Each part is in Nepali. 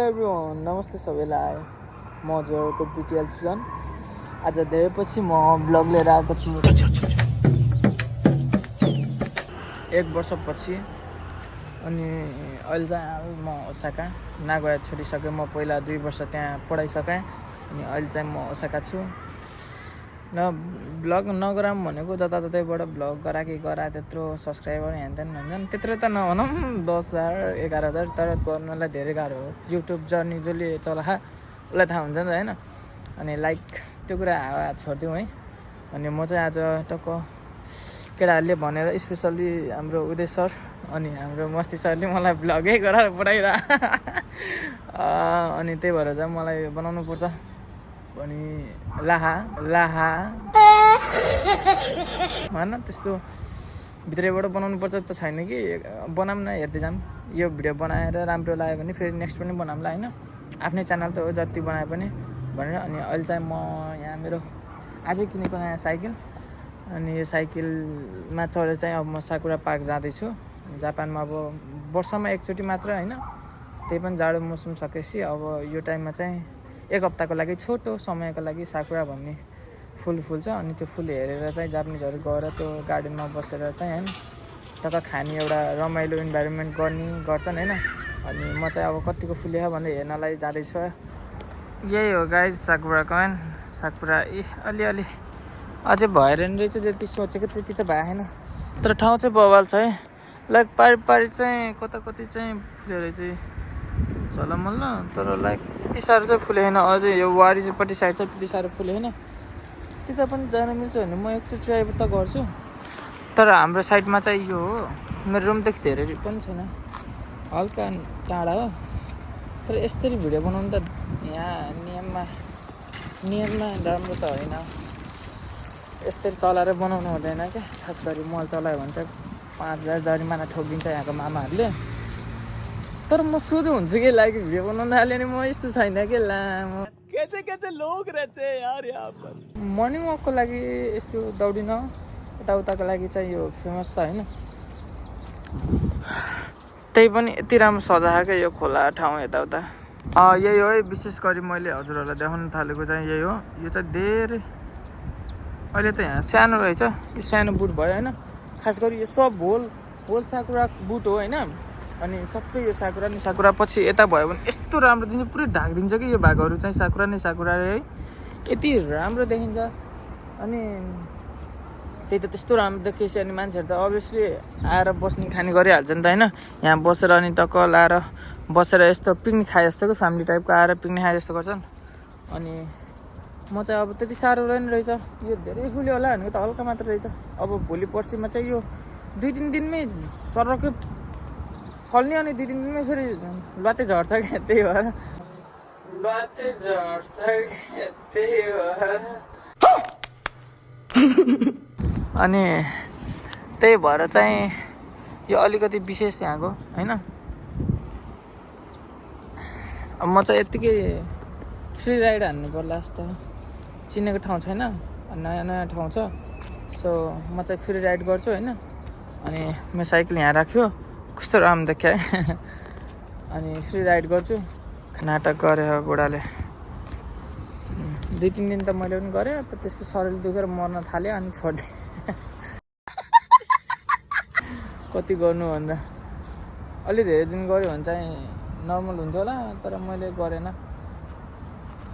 हेलो एभ्रिवान, नमस्ते सबैलाई। म जोरको डिटेल सुजन। आज धेरै पछि म ब्लग लिएर आएको छु। 1 वर्षपछि। अनि अहिले चाहिँ म ओसाका नागोया छोडिसकेँ। म पहिला 2 वर्ष त्यहाँ पढाइसकेँ अनि अहिले चाहिँ म ओसाका छु। र ब्लग नगराम भनेको जताततैबाट ब्लग गरा त्यत्रो सब्सक्राइबर हेनतेन भन्छन्, त्यत्रो त नभनौँ 10,000 11,000, तर गर्नलाई धेरै गाह्रो हो। युट्युब जर्नी जसले चलाहा उसलाई थाहा हुन्छ नि त होइन। अनि लाइक त्यो कुरा हावा छोडिदिउँ है। अनि म चाहिँ आज टक्क केटाहरूले भनेर स्पेसल्ली हाम्रो उदय सर अनि हाम्रो मस्ती सरले मलाई ब्लगै गराएर पठाइरह अनि त्यही भएर चाहिँ मलाई बनाउनु पर्छ। अनि लाहा भन त्यस्तो भित्रैबाट बनाउनु पर्छ त छैन कि बनाऊँ न, हेर्दै जाऊँ। यो भिडियो बनाएर राम्रो लाग्यो भने फेरि नेक्स्ट पनि बनाउँला होइन। आफ्नै च्यानल त हो जति बनाए पनि भनेर। अनि अहिले चाहिँ म यहाँ मेरो आजै किनेको नयाँ साइकल, अनि यो साइकलमा चढेर चाहिँ अब म साकुरा पार्क जाँदैछु। जापानमा अब वर्षमा एकचोटि मात्र होइन, त्यही पनि जाडो मौसम सकेपछि अब यो टाइममा चाहिँ 1 हप्ताको लागि छोटो समयको लागि साकुरा भन्ने फुल फुल्छ। अनि त्यो फुल हेरेर चाहिँ जापानिजहरू गएर त्यो गार्डनमा बसेर चाहिँ होइन टक्क खाने एउटा रमाइलो इन्भाइरोमेन्ट गर्छन् होइन। अनि म चाहिँ अब कतिको फुल्यो भनेर हेर्नलाई जाँदैछु। यही हो गाइज साकुराको होइन। साकुरा अलिअलि अझै भएर नि रहेछ, जति सोचेको त्यति त भएन, तर ठाउँ चाहिँ बवाल छ है। लाइक पारी चाहिँ कति चाहिँ फुल्यो रहेछ झलमल्ल, तर लाइक त्यति साह्रो चाहिँ फुलेन। अझै यो वारीपट्टि साइड चाहिँ त्यति साह्रो फुलेन। त्यता पनि जान मिल्छ भने म एकचोटि ट्राई त गर्छु। तर हाम्रो साइडमा चाहिँ यो हो, मेरो रुमदेखि धेरै पनि छैन, हल्का टाढा हो। तर यसरी भिडियो बनाउनु त यहाँ नियममा राम्रो त होइन। यसरी चलाएर बनाउनु हुँदैन क्या। खास गरी मल चलायो भने चाहिँ 5,000 जरिमाना ठोकिदिन्छ यहाँको मामाहरूले। तर म सोझो हुन्छु कि लाइक भिडियो बनाउनु थाल्यो नि म यस्तो छैन कि लामो कैसे लोग रहते हैं यार यहाँ पर। मर्निङ वकको लागि यस्तो दौडिन यताउताको लागि चाहिँ यो फेमस छ होइन। त्यही पनि यति राम्रो सजाएको क्या यो खोला ठाउँ यताउता। यही हो है, विशेष गरी मैले हजुरहरूलाई देखाउन थालेको चाहिँ यही हो। यो चाहिँ धेरै अहिले त यहाँ सानो रहेछ, यो सानो बुट भयो होइन। खास गरी यो सब होल साकुरा बुट हो होइन। अनि सबै यो साकुरा नि साकुरा पछि यता भयो भने यस्तो राम्रो देखिन्छ, पुरै ढाकिदिन्छ कि यो भागहरू चाहिँ साकुरा नै साकुरा है, यति राम्रो देखिन्छ। अनि त्यही त त्यस्तो राम्रो देखिएपछि अनि मान्छेहरू त अभियसली आएर बस्ने खाने गरिहाल्छ नि त होइन। यहाँ बसेर अनि टक्क लाएर बसेर यस्तो पिकनिक खाए जस्तो कि फ्यामिली टाइपको आएर पिकनिक खाए जस्तो गर्छन्। अनि म चाहिँ अब त्यति साह्रो रहेछ, यो धेरै फुल्यो होला भनेको त हल्का मात्र रहेछ। अब भोलि पर्सिमा चाहिँ यो 2-3 दिनमै सरकै फल्ने, अनि 2-3 दिनमै फेरि लुवाते झर्छ क्या। त्यही भएर लुवाते झर्छ क्या, त्यही भएर अनि त्यही भएर चाहिँ यो अलिकति विशेष यहाँको होइन। अब म चाहिँ यत्तिकै फ्री राइड हान्नु पर्ला जस्तो, चिनेको ठाउँ छैन, नयाँ ठाउँ छ। सो म चाहिँ फ्री राइड गर्छु होइन। अनि मेरो साइकल यहाँ राख्यो, कस्तो राम्रो देख्यो है। अनि फ्री राइड गर्छु। नाटक गऱ्यो बुढाले 2-3 दिन त मैले पनि गरेँ। त्यसपछि शरीर दुखेर मर्न थाल्यो अनि छोडिदिएँ। कति गर्नु भन्दा अलि धेरै दिन गऱ्यो भने चाहिँ नर्मल हुन्थ्यो होला, तर मैले गरेन।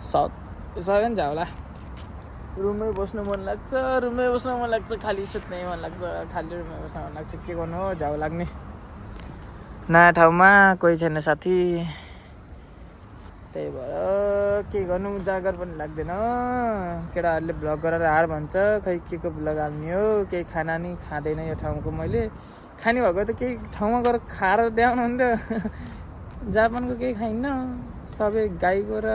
सबै झ्याउला। रुममै बस्नु मन लाग्छ, खाली सुत्नै मन लाग्छ, खाली रुममै बस्नु मन लाग्छ। के गर्नु हो, झ्याउ लाग्ने। नयाँ ठाउँमा कोही छैन साथी, त्यही भएर के गर्नु जागर पनि लाग्दैन। केटाहरूले भ्लग गरेर हार भन्छ, खै के को भ्लग हाल्ने हो। केही खाना नि खाँदैन यो ठाउँको। मैले खाने भएको त केही ठाउँमा गएर खाएर देखाउनु हुन्थ्यो। जापानको केही खाइन्न, सबै गाईको र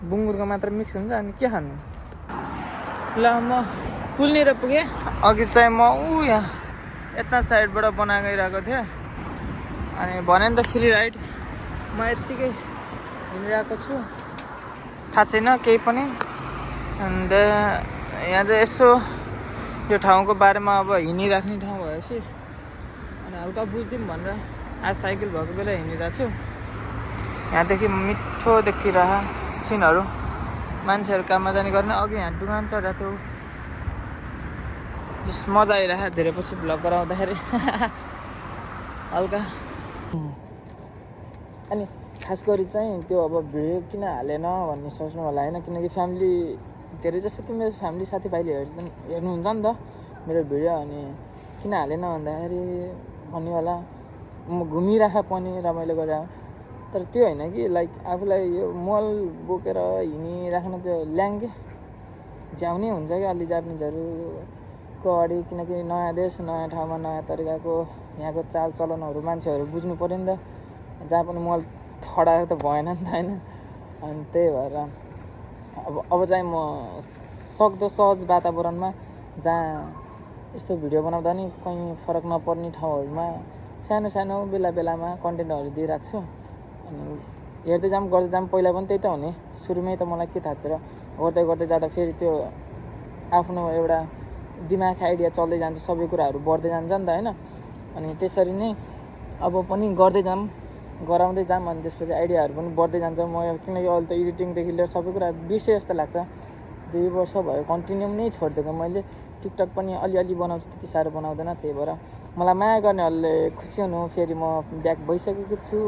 बुङ्गुरको मात्र मिक्स हुन्छ। अनि के खानु। ल म पुलनिर पुगेँ। अघि चाहिँ म यहाँ यता साइडबाट बनाइरहेको थिएँ। अनि भने नि त फ्री राइड, म यत्तिकै हिँडिरहेको छु, थाहा छैन केही पनि। अन्त यहाँ चाहिँ यसो यो ठाउँको बारेमा अब हिँडिराख्ने ठाउँ भएपछि अनि हल्का बुझिदिउँ भनेर आज साइकल भएको बेला हिँडिरहेको छु। यहाँदेखि मिठो देखिरह सिनहरू मान्छेहरू काममा जाने गर्ने अघि यहाँ दुकान चढेको थियो जस मजा आइरहेको धेरै पछि भ्लग गराउँदाखेरि हल्का अनि खास गरी चाहिँ त्यो अब भिडियो किन हालेन भन्ने सोच्नु होला होइन किनकि फ्यामिली धेरै जस्तो कि मेरो फ्यामिली साथीभाइले हेर्नुहुन्छ नि त मेरो भिडियो अनि किन हालेन भन्दाखेरि भन्ने होला म घुमिरहेको पनि रमाइलो गरेर तर त्यो होइन कि लाइक आफूलाई यो मल बोकेर हिँडिराख्न त्यो ल्याङ्गे झ्याउने हुन्छ क्या अलि जापानिजहरूको अगाडि किनकि नयाँ देश नयाँ ठाउँमा नयाँ तरिकाको यहाँको चालचलनहरू मान्छेहरू बुझ्नु पऱ्यो नि त जहाँ पनि मल ठडाएको त भएन नि त होइन अनि त्यही भएर अब चाहिँ म सक्दो सहज वातावरणमा जहाँ यस्तो भिडियो बनाउँदा नि कहीँ फरक नपर्ने ठाउँहरूमा सानो सानो बेला बेलामा कन्टेन्टहरू दिइरहेको छु अनि हेर्दै जाम गर्दै जाम पहिला पनि त्यही त हुने सुरुमै त मलाई के थाहा थियो र गर्दै जाँदा फेरि त्यो आफ्नो एउटा दिमाग आइडिया चल्दै जान्छ सबै कुराहरू बढ्दै जान्छ नि त होइन अनि त्यसरी नै अब पनि गर्दै जाम गराउँदै जाम अनि त्यसपछि आइडियाहरू पनि बढ्दै जान्छ म किनकि अहिले त एडिटिङदेखि लिएर सबै कुरा बिर्सेँ जस्तो लाग्छ 2 वर्ष भयो कन्टिन्यू नै छोडिदिएको मैले टिकटक पनि अलिअलि बनाउँछु त्यति साह्रो बनाउँदैन त्यही भएर मलाई माया गर्नेहरूले खुसी हुनु फेरि म ब्याक भइसकेको छु